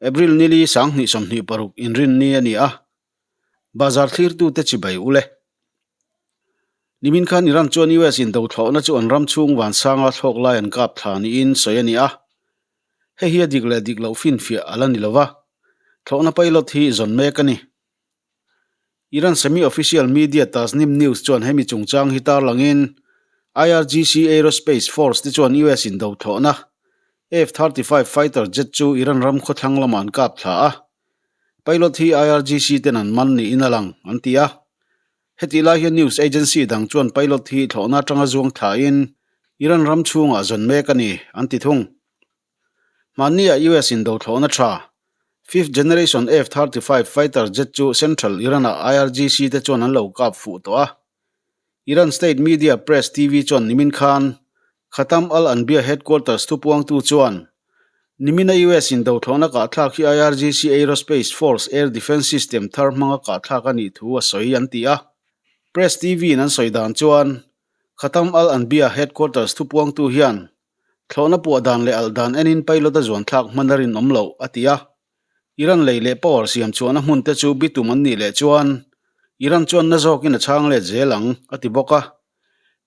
April nili 2026 inrinni a ni a, Bazar thlirtute chibai ule. Nimin khan Iran chuan US in dothlawhna chu an ram chhung vansanga thlawk lai an kap thla niin sawi a ni a. Hei hi a dik leh dik loh finfiah a la ni lo va, thlawhna pilot hi zawn mek a ni. Iran semi-official media Tasnim News chuan hemi chungchang hi tarlangin IRGC Aerospace Force te chuan US in dothlawhna F-35 fighter jet chu Iran ram khawthlang lamah an kap thla a. Pilot hi IRGC ten an man niin a lang, an ti a. Hetih lai hian news agency dang chuan pilot hi thlawhna atanga zuang thlain Iran ram chhungah zawn mek a ni, an ti thung. Hmanni-ah US in do thlawhna tha, fifth generation F-35 fighter jet chu central Iran-ah IRGC te chuan an lo kap fuh tawh a. Iran state media Press TV chuan nimin khan Khatam al-Anbiya headquarters thupuangtu chuan nimina US in dothlawhna kahthlak hi IRGC Aerospace Force air defence system thar hmanga kahthlak a nih thu a sawi an ti a. Press TV in an sawi dan chuan Khatam al-Anbiya headquarters thupuangtu hian thlawhna puah dan leh alh dan enin pilot a zuanthlak hman a rinawm loh a ti a. Iran lei leh power siam chhuahna hmun te chu bitum an nih leh chuan Iran chuan na zawkin a chhang let zel ang, a ti bawk a.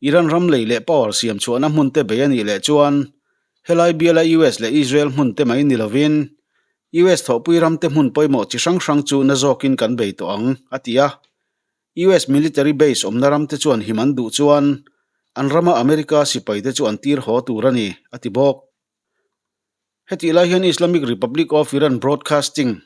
Iran ram lei leh power siam chhuahna hmun te bei a nih leh chuan helai biala US leh Israel hmun te mai ni lovin US thawhpui ram te hmun pawimawh chi hrang hrang chu na zawkin kan bei tawh ang, a ti a. US military base awmna ram te chuan him an duh chuan an rama America sipai te chu an tir haw tur a ni, a ti bawk. Hetih lai hian Islamic Republic of Iran Broadcasting,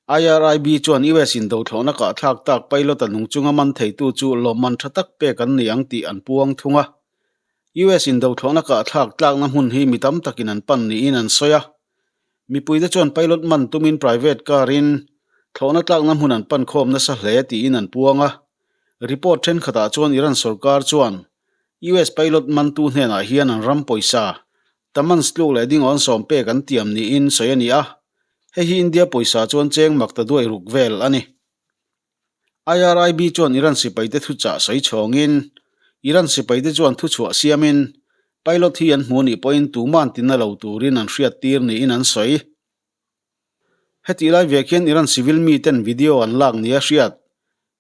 IRIB, chuan US in dothlawhna kahthlak tak pilot a nung chunga man theitu chu lawmman tha tak pek an ni ang tih an puang thung a. US in dothlawhna kahthlak tlakna hmun hi mi tam takin an pan niin an sawi a. Mipuite chuan pilot man tumin private car in thlawhna tlakna hmun an pan khawm nasa hle tiin an puang a. Report thenkhatah chuan Iran sorkar chuan US pilot mantu hnenah hian an ram pawisa Tamans tluk leh ding awn sawm pek an tiam niin sawi a ni a, hei hi India pawisa chuan cheng mak ta duai ruk vel a ni. IRIB chuan Iran sipaite thuchah sawi chhawngin, Iran sipaite chuan thuchhuah siamin pilot hi an hmu nih pawhin tuman tina lo turin an hriattir niin an sawi. Hetih lai vek hian Iran civil miten video an lak nia hriat.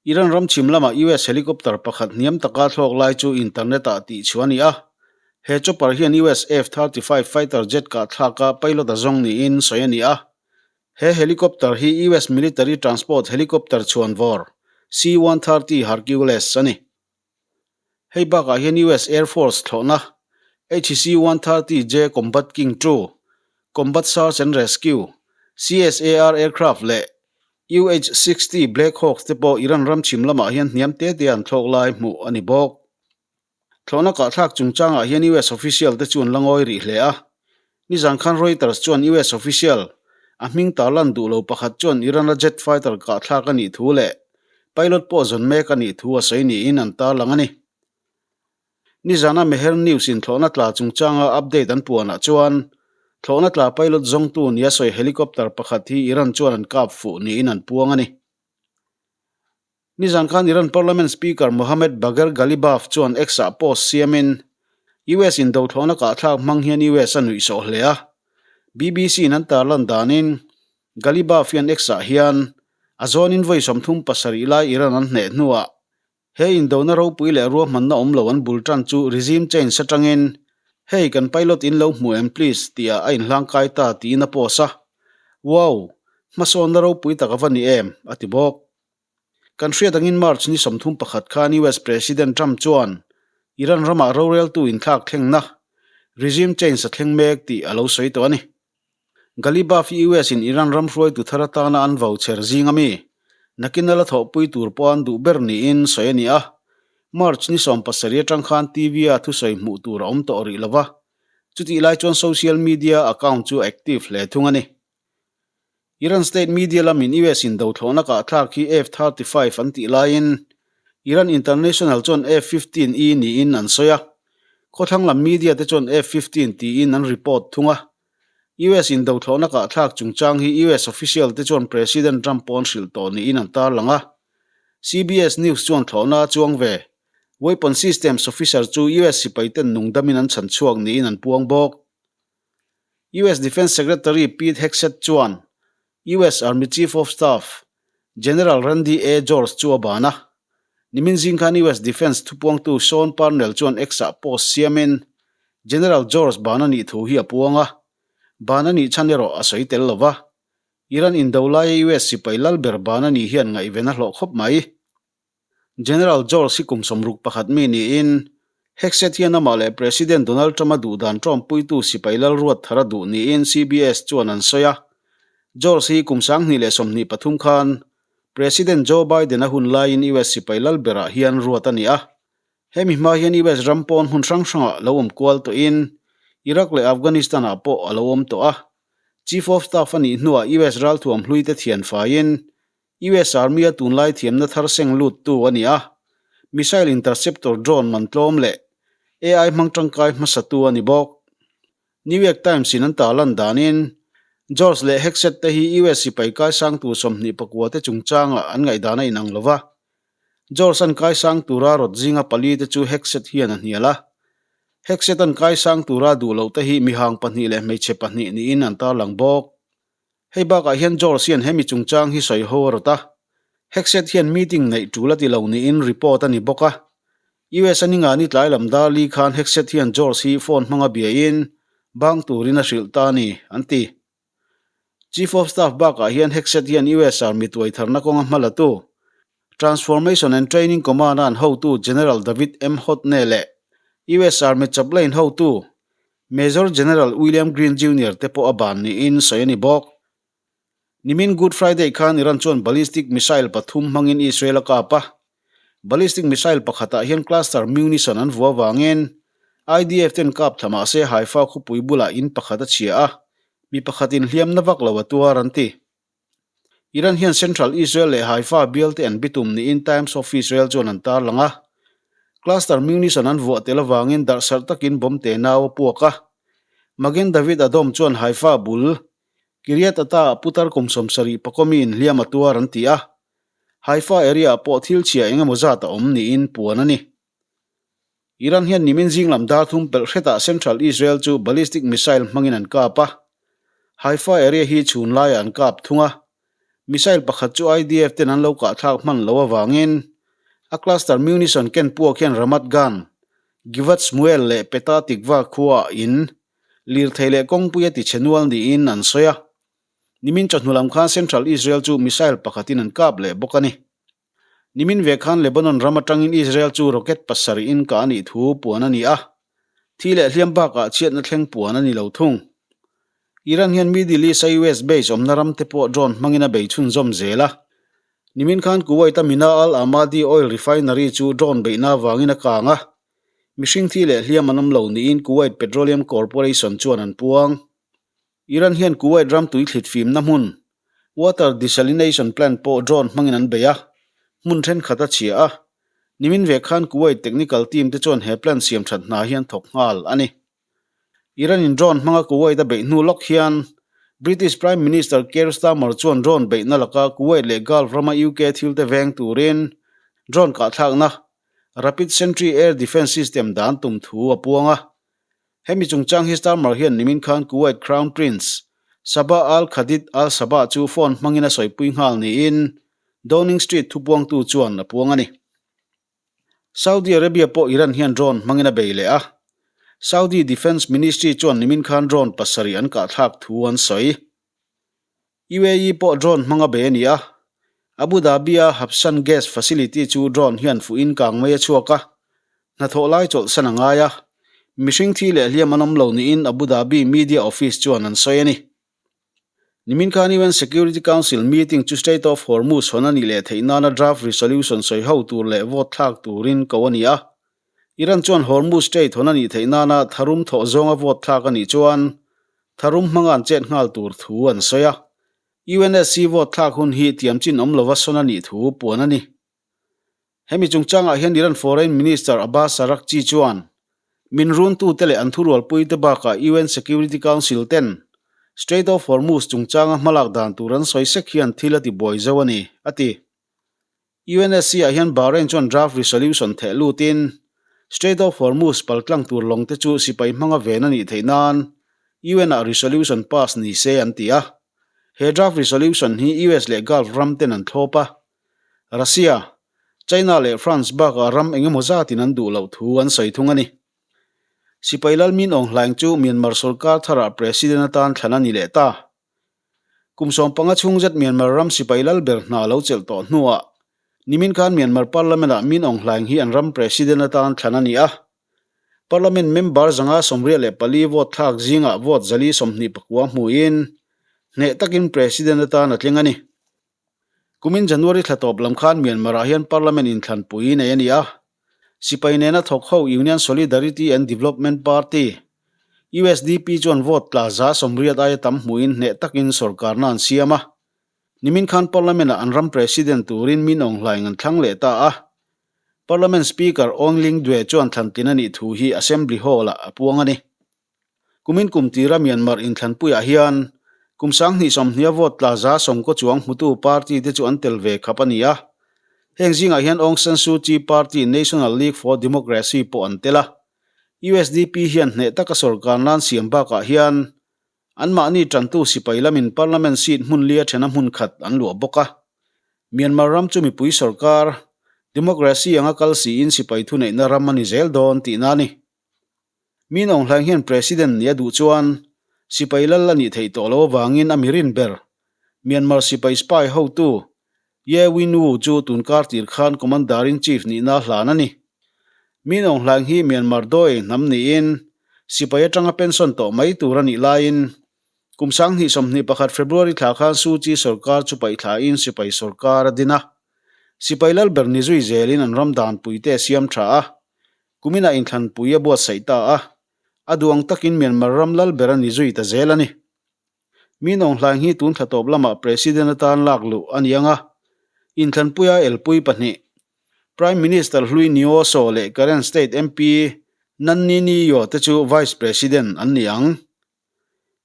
Iran ram chhim lama US helicopter pakhat hniam taka thlawk lai chu internet-ah tihchhuah a ni a. He chopper hian US F-35 fighter jet kahthlaka pilot a zawng niin sawi a ni a. He helicopter hi US military transport helicopter chhuanvawr C-130 Hercules a ni. Hei bakah hian US Air Force thlawhna HC-130J Combat King ii, Combat Search and Rescue, CSAR aircraft leh UH-60 Black Hawks te pawh Iran ram chhim lamah hian hniam te te an thlawk lai hmuh a ni bawk. Thlawhna kahthlak chungchangah hian US official te chu an la ngawi rih hle a. Nizan khan Reuters chuan US official, a hming tarlan duh lo pakhat chuan Iran-a jet fighter kahthlak a nih thu leh pilot pawh zawn mek a nih thu a sawi niin an tarlang a ni. Nizana Mehr News in thlawhna tla chungchanga update an puanah chuan thlawhna tla pilot zawngtu nia sawi helicopter pakhat hi Iran chuan an kap fuh niin an puang a ni. Nizan khan Iran Parliament Speaker Mohammad Bagher Ghalibaf chuan X-ah post siamin, US in dothlawhna kahthlak hmang hian US a nuihsawh hle a. BBC in an tarlan danin, Ghalibaf hian X-ah hian a zawnin vawi 37 lai Iran an hneh hnuah he indona ropui leh ruahmanna awm lo an bul tan chu regime change atangin Hey kan pilot in lo hmu em please tihah a inhlangkai ta tiin a post a. Wow! Hmasawnna ropui tak a va ni em? a ti bawk. Kan hriat angin March ni 31 khan US President Trump chuan Iran ramah roreltu inthlak thlengna, regime change, a thleng mek tih a lo sawi tawh a ni. Ghalibaf hi US in Iran ram hruaitu thar atana an vau chher zing ami, nakin a la thawhpui tur pawh an duh ber niin sawi a ni a. March ni 17 atang khan TV a thusawi hmuh tur a awm tawh rih lova, chutih lai chuan social media account chu a active hle thung a ni. Iran state media lamin US in dothlawhna kahthlak hi F-35 an tih laiin Iran International chuan F-15E niin an sawi a, khawthlang lam media te chuan F-15 tiin an report thung a. US in dothlawhna kahthlak chungchang hi US official te chuan President Trump pawn hrilh tawh niin an tarlang a. CBS News chuan thlawhna a chuang ve. Weapon systems officer chu US sipaiten nungdamin an chhanchhuak niin an puang bawk. US Defence Secretary Pete Hegseth chuan US Army Chief of Staff, General Randy A. George chu a ban a. Nimin zing khan US Defence thupuangtu Sean Parnell chuan X-ah post siamin General George ban a nih thu hi a puang a, ban a nih chhan erawh a sawi tel lo va. Iran indo laia US sipai lal ber ban a nih hian ngaihven a hlawh khawp mai. General George hi kum 61 mi niin, Hegseth hian amah leh President Donald Trump-a duhdan ṭawmpuitu sipai lal ruat thar a duh niin CBS chuan an sawi a. George hi kum 2023 khan President Joe Biden-a hun laiin US sipai lal berah hian ruat a ni a. Hemi hma hian US ram pawn hmun hrang hrangah lo awm kual tawhin Iraq leh Afghanistan-ah pawh a lo awm tawh a. Chief of Staff a nih hnuah US ralthuam hluite thian faiin US Army-a tunlai thiamna thar seng luttu a ni a, missile interceptor drone man tlawm leh AI hmang tangkai hmasatu a ni bawk. New York Times-in an tarlan danin, George leh Hegseth te hi US sipai kaisangtu 29 te chungchangah an ngaihdan a inang lo va. George-a'n kaisang tura rawt zinga pali te chu Hegseth hian a hnial a. Hegseth-a'n kaisang tura duh loh te hi mihang pahnih leh hmeichhe pahnih niin an tarlang bawk. Hei bakah hian George hian hemi chungchang hi sawi ho a rawt a, Hegseth hian meeting neih tul a ti lo niin report a ni bawk a. US a ninga ni tlai lam dar li khan Hegseth hian George hi phone hmanga biain bang turin a hrilh ta a ni, an ti. Chief of Staff bakah hian Hegseth hian US Army tuai tharna kawnga hma latu Transformation and Training Command-a an hotu General David M. Hotne leh US Army Chaplain hotu Major General William Green Junior te pawh a ban niin sawi a ni bawk. Nimin Good Friday khan Iran chuan ballistic missile pathum hmangin Israel a kap a. Ballistic missile pakhatah hian cluster munition an vuah avangin IDF ten kap thla mah se Haifa khawpui bulah in pakhat a chhia a, mi pakhatin hliamna vak lo a tuar an ti. Iran hian Central Israel leh Haifa bialte an bitum niin Times of Israel chuan an tarlang a. Cluster munition an vuah tel avangin darhsarh takin bomb te nau a puak a. Magen David Adom chuan Haifa bul, Kiryat Ata-ah putar kum 70 pakawmi inhliam a tuar an ti a. Haifa area-ah pawh thil chhia eng emaw zat a awm niin puan a ni. Iran hian nimin zing lam dar thum pelh hretah Central Israel chu ballistic missile hmangin an kap a. Haifa area hi chhun laiah an kap thung a. Missile pakhat chu IDF ten an lo kahthlak hman lo avangin a cluster munition ken puak hian Ramat Gan, Givat Shmuel leh Petah Tikva khuaah in lirthei leh kawngpui a tichhe nual niin an sawi a. Nimin chawhnu lam khan Central Israel chu missile pakhatin an kap leh bawk a ni. Nimin ve khan Lebanon ram atangin Israel chu rocket pasarih in kah a nih thu puan a ni a, thi leh hliam bakah chhiatna thleng puan a ni lo thung. Iran hian Middle East a US base awmna ram te pawh drone hmangin a bei chhunzawm zel a. Nimin khan Kuwait a Mina Al Ahmadi oil refinery chu drone beihna avangin a kang a, mihring thi leh hliam an awm lo niin Kuwait Petroleum Corporation chuan an puang. Iran hian Kuwait ram tui thlit fimna hmun, water desalination plant pawh drone hmangin an bei a, hmun thenkhat a chhia a. Nimin ve khan Kuwait technical team te chuan he plant siam that hna hi an thawk nghal a ni. Iran in drone hmanga Kuwait a beih hnu lawk hian British Prime Minister Keir Starmer chuan drone beihna laka Kuwait leh Gulf rama UK thil te veng turin drone kahthlakna Rapid Sentry Air Defence System dan tum thu a puang a. Hemi chungchang hi Starmer hian nimin khan Kuwait Crown Prince Sabah Al Khalid Al Sabah chu phone hmangin a sawipui nghal niin Downing Street thupuangtu chuan a puang a ni. Saudi Arabia pawh Iran hian drone hmangin a bei leh a. Saudi Defence Ministry chuan nimin khan drone pasarih an kahthlak thu an sawi. UAE pawh drone hmanga bei a ni a, Abu Dhabi-a Habshan Gas Facility chu drone hian fuhin kang mai a chhuak a, hnathawh lai chawlhsan a ngai a, mihring thi leh hliam an awm lo niin Abu Dhabi Media Office chuan an sawi a ni. Nimin khan UN Security Council meeting chu Strait of Hormuz hawn a nih leh theih nana draft resolution sawi ho tur leh vote thlak turin ko a ni a. Iran chuan Hormuz Strait hawn a nih theih nana tharum thawh zawnga vote thlak a nih chuan Tharum hmanga an chet nghal tur thu an sawi a. UNSC vote thlak hun hi tiam chin awm lova sawn a nih thu puan a ni. Hemi chungchangah hian Iran Foreign Minister Abbas Araghchi chuan min runtute leh an thurualpuite bakah UN Security Council ten Strait of Hormuz chungchanga hmalak dan tur an sawi sek hian thil a ti buai zo a ni, a ti. UNSC-ah hian Bahrain chuan draft resolution theh lutin Strait of Hormuz paltlang tur lawng te chu sipai hmanga ven a nih theih nan UN-ah resolution pass ni se an ti a. He draft resolution hi US leh Gulf ram ten an thlawp a. Russia, China leh France bakah ram engemaw zatin an duh loh thu an sawi thung a ni. Sipai Lal Min Aung Hlaing chu Myanmar sorkar tharah President atan thlan a ni leh ta. Kum 15 chhung zet Myanmar ram sipai lal ber hna lo chelh tawh hnuah nimin khan Myanmar Parliament-ah Min Aung Hlaing hi an ram President atan thlan a ni a. Parliament member 184 vote thlak zingah vote 429 hmuin hneh takin President atan a tling a ni. Kumin January thla tawp lam khan Myanmar-ah hian Parliament inthlanpui nei a ni a. Sipai nena thawk ho Union Solidarity and Development Party, usdp, chuan vote tla 80% aia tam hmuin hneh takin sorkarna an siam a. Nimin khan Parliament-ah an ram President turin Min Aung Hlaing an thlang leh ta a. Parliament Speaker Aung Ling Dwe chuan thlantlin a nih thu hi Assembly Hall-ah a puang a ni. Kumin kum tira Myanmar inthlanpuiah hian kum 2020 a vote tla 90% chuang hmutu party te chu an tel ve khap a ni a. Heng zingah hian Aung San Suu Kyi party National League for Democracy pawh an tel a. Usdp hian hneh taka sorkar nan siam bakah hian Anmahni tantu sipai lamin Parliament seat hmun lia thena hmun khat an luah bawk a. Myanmar ram chu mipui sorkar, democracy anga kal siin sipai thuneihna ram a ni zel dawn tihna a ni. Min Aung Hlaing hian President nih a duh chuan sipai lal a nih theih tawh lo avangin a mirin ber Myanmar sipai spy hotu Ye Win Wu chu tunkar tir khan Commander-in-Chief nihna hlan a ni. Min Aung Hlaing hi Myanmar dawi hnam niin sipai atanga pension tawh mai tur a nih laiin kum 2021 February thla khan Suu Kyi sorkar chu paih thlain sipai sorkar a din a. Sipai lal ber ni zui zelin an ram danpuite a siam tha a, kuminah inthlanpui a buatsaih ta a, a duang takin Myanmar ram lal ber a ni zui ta zel a ni. Min Aung Hlaing hi tun thla tawp lamah President atan lak luh a ni ang a, inthlanpuia elpui pahnih, Prime Minister hlui Nyo Saw leh Karen State MP Nanni Ni Yaw te chu Vice President an ni ang.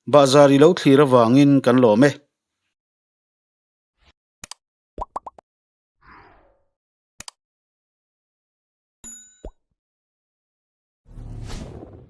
Bahzar i lo thlir avangin kan lawm e.